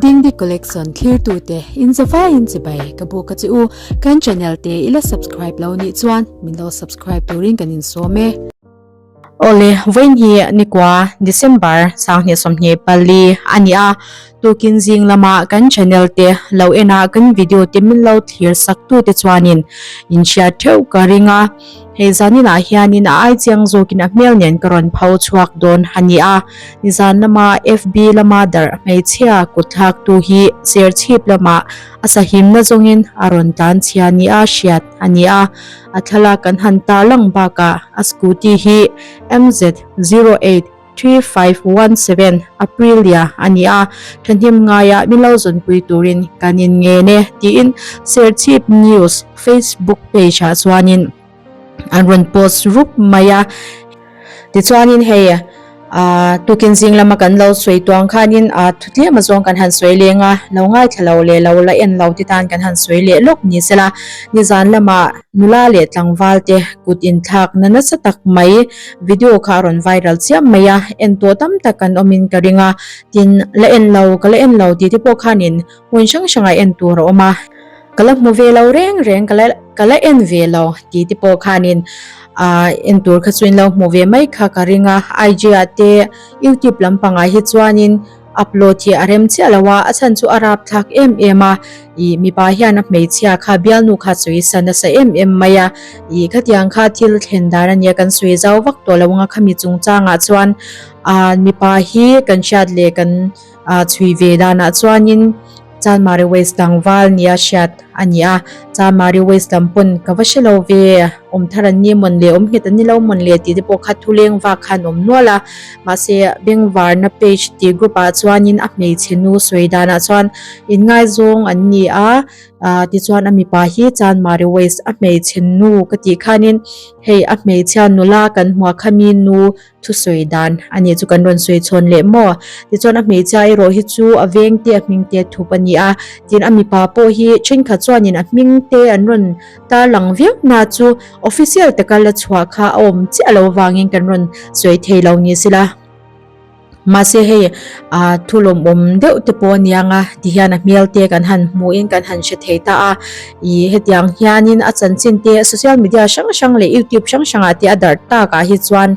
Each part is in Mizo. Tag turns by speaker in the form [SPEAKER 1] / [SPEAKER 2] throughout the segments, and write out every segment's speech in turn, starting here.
[SPEAKER 1] Dingdi Collection thlirtute in zavaiin chibai ka buk a che u. Kan channel te i la subscribe lo nih chuan min lo subscribe turin kan insawm e.
[SPEAKER 2] Awle, vawiin hi nikua December 2024 a ni a, tukin zing lama kan channel te lo en a kan video te min lo thlir sak tu te chuanin in hriat theuh ka ring a, hei zaninah hianin a ai chiang zawkin a hmel nen ka rawn pho chhuak dawn a ni a, nizan lama FB lama darh hmeichhia kut thlak tu hi Serchhip lamah a sahimna zawngin a rawn tlan chhia nia hriat a ni a. A thlalak kan han tarlang bakah a scooty hi MZ 083517 Aprilia a ni a, thahnem ngaia min lo zawnpui turin kan in ngen e tiin Serchhip News Facebook page ah chuanin an rawn post rup mai a. Tichuanin hei ah tukin zing lama kan lo sawi tuang khanin ah thu tlem azawng kan han sawi leng a, lo ngaithla lo leh lo la en lo te tan kan han sawi leh lawk ni sela. Nizan lama nula leh tlangval te kut inthlakna nasa tak mai video kha a rawn viral chiam mai a, en tawh tam tak kan awmin ka ring a, tin la en lo ka la en lo tih te pawh khanin Hmun hrang hrangah en tur a awm a, ka la hmu ve lo reng reng, ka la ka la en ve lo tih te pawh khanin ah en tur kha chu in lo hmu ve mai kha ka ring a, IG ah te YouTube lampangah hi chuanin upload hi a rem chiah lo a, a chhan chu a rapthlak em em a, ih mipa hian a hmeichhia kha bialnu kha sawi sa nasa em em mai a, ih khatiang kha thil thlen dan a nia kan sawi zau vak tawh lo ang a khami chungchangah chuan ah mipa hi kan hriat leh kan. A chhui ve danah chuanin Chanmari West tlangval nia hriat a ni a, Chanmari West lam pawn ka va hre lo ve, awm thar an ni mawn le, awm nghet an ni lo mawn le tih te pawh kha thu leng vak khan awm nual a, mahse Bengvarna page tih group ah chuanin a hmeichhe nu sawi danah chuan inngaizawng an ni a, tichuan a mipa hi Chanmari West a hmeichhe nu ka tih khanin hei a hmeichhia nula kan hmuah khami nu Thusawi dan a nih chu kan rawn sawi chhawn leh maw? Tichuan a hmeichhia erawh hi chu a veng te a hming te thup a ni a, tin a mipa pawh hi thenkhat chuanin a hming te an rawn tarlang viau na chu official taka la chhuah kha a awm chiah lo avangin kan rawn sawi thei lo ni sela. Mahse hei ah thu lawmawm deuh te pawh a niang a tihian a hmel te kan han hmuhin kan han hre thei ta a, ih hetiang hianin a chanchin te social media hrang hrang leh youtube hrang hrangah te a darh takah hi chuan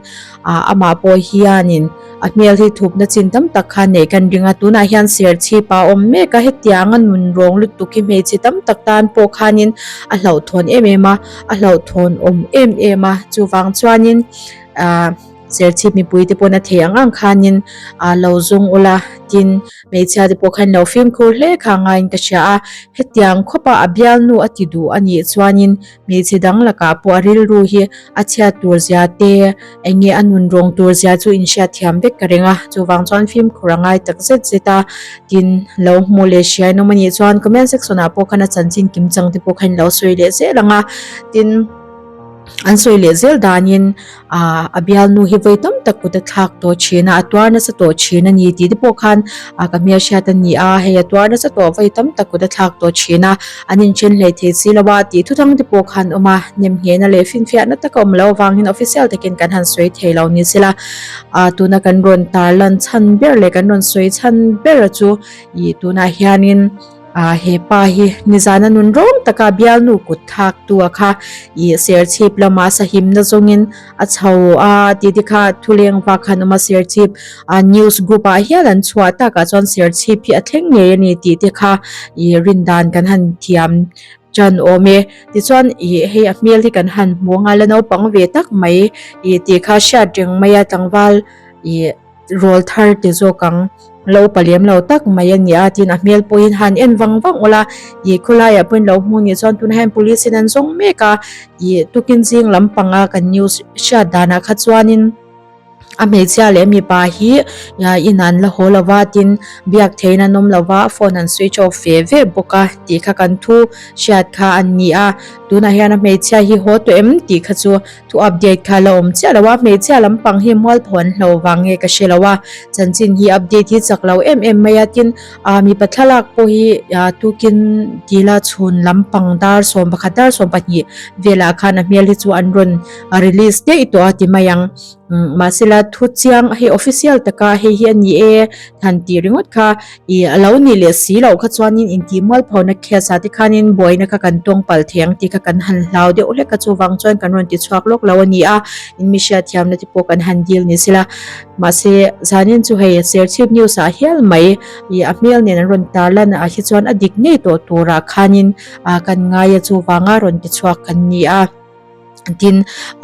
[SPEAKER 2] ah amah pawh hianin a hmel hi thupna chin tam tak kha neih kan ring a tunah hian serchhip a awm mek a hetianga nun rawng lutuk hi hmeichhe tam tak tan pawh khanin a hlauhthawn em em a a hlauhthawn awm em em a chuvang chuanin ah. Serchhip mipui te pawn a thei ang ang khanin ah lo zawng ula tin hmeichhia te pawh khan lo fimkhur hle kha ngaiin ka hria a, hetiang khawpa a bialnu a ti duh a nih chuanin hmeichhe dang lakah pawh a rilru hi a chhiat tur zia te eng nge a nun rawng tur zia chu inhriat thiam vek ka ring a, chuvang chuan fimkhur a ngai tak zet zet a, tin lo hmuh leh hriai nawm a nih chuan comment section ah pawh khan a chanchin kimchang te pawh khan lo sawi leh zel ang a, tin. An sawi leh zel danin ah a bialnu hi vawi tam tak kut a thlak tawh thin a, a tuar nasa tawh thin a ni tih te pawh khan ah ka hmelhriat a ni a, hei a tuar nasa tawh vawi tam tak kut a thlak tawh thin a, an inthen hlei thei si lo a tih thuthang te pawh khan awm a, nemnghehna leh finfiahna taka awm loh avangin official takin kan han sawi thei lo ni sela, ah tuna kan rawn tarlan chhan ber leh kan rawn sawi chhan ber chu ih tunah hianin. Ah he pa hi nizana nun rawng taka bialnu kut thlak tu a kha ih serchhip lama sahimna zawngin a chho a tih te kha thuleng vak khan awm a serchhip ah news group ah hian an chhuah takah chuan serchhip hi a thleng ngei a ni tih te kha ih rin dan kan han thiam tan awm e tichuan ih hei a hmel hi kan han hmu anga la naupang ve tak mai ih tih kha hriat reng mai a tlangval ih. Rawl thar ti zawk ang. Lo pa lem lo tak mai a ni a, tin a hmel pawhin han en vang vang ula, ih khawlaiah pawhin lo hmu nih chuan tunah hian police in an zawng mek a, ih tukin zing lampanga kan news hriat danah kha chuanin a hmeichhia leh mipa hi in an la haw lova tin biak theihin an awm lova phone an switch off ve ve bawk a tih kha kan thu hriat kha an ni a, tunah hian a hmeichhia hi haw tawh em tih kha chu Thu update kha la awm chiah lo a, hmeichhia lampang hi mualpho an hlo vang nge ka hre lo a, chanchin hi update hi chak lo em em mai a, tin ah mipa thlalak pawh hi ah tukin tila chhun lampang dar 11 dar 12 velah khan a hmel hi chu an rawn release daih tawh a ti mai ang. Mahsela thu chiang hei official taka hei hi a ni e han tih ringawt kha ih a lo nih leh si loh kha chuanin intih mualphona case ah te khanin buaina kha kan tawng palh thei ang tih kha kan han hlau deuh hlek a chuvang chuan kan rawn ti chhuak lawk lo a ni a in mi hriatthiamna te pawh kan han dil ni sela mahse zanin chu hei Serchhip news ah hial mai ih a hmel nen an rawn tarlan ah hi chuan a dik ngei tawh turah khanin ah kan ngai a chuvanga rawn ti chhuak kan ni a. Tin,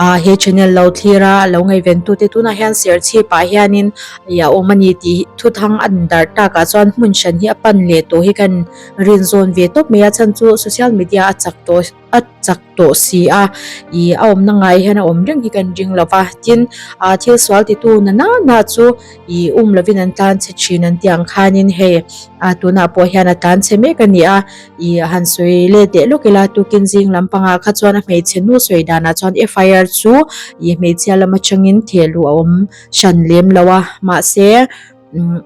[SPEAKER 2] ah he channel lo thlir a lo ngaihven tute tunah hian Serchhip ah hianin ih a awm a ni tih thuthang a darh takah chuan hmun hran hi a pan leh tawh hi kan rin zawn ve tawp mai a chhan chu social media a chak tawh a chak tawh si a ih a awmna ngai hian a awm reng hi kan ring lo va tin ah thil sual titu na nana chu ih um lovin an tlan chhe thin an tih ang khanin hei ah tunah pawh hian a tlan chhe mek a ni a. I han sawi let leh lawk ila tukin zing lampangah kha chuan a hmeichhe nu sawi danah chuan FIR chu i hmeichhia lam atangin theh luh a awm hran lem lo a mahse umm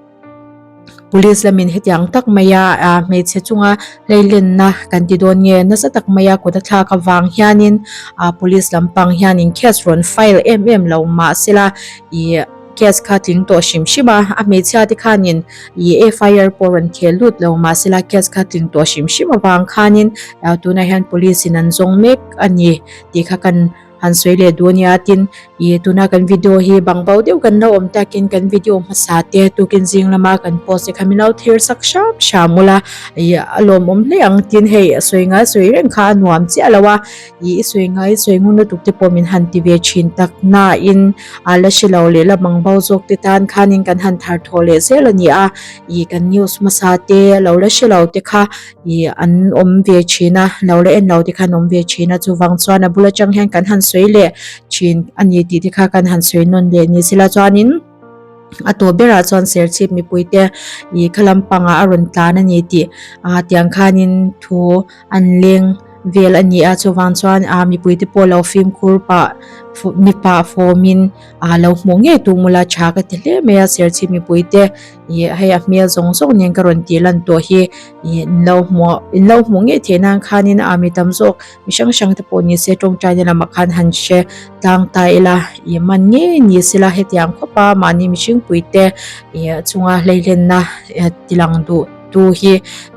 [SPEAKER 2] police lamin hetiang tak maia ah hmeichhe chunga hleilenna kan ti dawn nge nasa tak maia kut a thlak avang hianin ah police lampang hianin case rawn file em em lo mahsela i. Case kha tling tawh hrim hrim a, a hmeichhia te khanin ih FIR pawh rawn khel lut lo mahsela case kha tling tawh hrim hrim avang khanin tunah hian police in an zawng mek a ni tih kha kan han sawi leh duh a nia tin ih tuna kan video hi bang bo deuh kan lo awm takin kan video hmasa te tukin zing lama kan post te kha min lo thlir sak hram hram ula ih a lawmawm hle ang tin hei a sawi ngai sawi reng kha a nuam chiah lo a. Ih i sawi ngai sawi ngun lutuk te pawh min han ti ve thin tak nain a la hre lo leh la mang bo zawk te tan khanin kan han thar thawh leh zel a ni a, ih kan news hmasa te lo la hre lo te kha ih an awm ve thin a, lo la en lo te kha an awm ve thin a chuvang chuan a bul atang hian kan han sawi leh thin a ni tih te kha kan han sawi nawn leh ni sela chuanin. A tawp berah chuan Serchhip mipuite ih kha lampangah a rawn tlan a ni tih ah tiang khanin thu an leng vel a ni a chuvang chuan ah mipuite pawh lo fimkhur pah mipa fawmin ah lo hmuh ngei tur mula tha ka ti hle mai a Serchhip mipuite ih hei a hmel zawng zawng nen ka rawn tih lan tawh hi ih in lo hmuh in lo hmuh ngei theih nan khanin ah mi tam zawk Mi hrang hrang te pawh ni se tawngtaina lamah khan han hre tlang ta ila ih man ngei ni sela hetiang khawp a mahni mihring pui te ih chunga hleihlenna tilang duh tu hi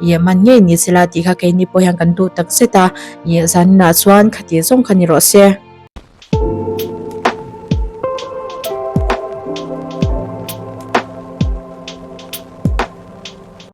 [SPEAKER 2] ih man ngei ni sela tih kha keini pawh hian kan duh tak zet a ih zaninah chuan khati zawng kha ni rawh se.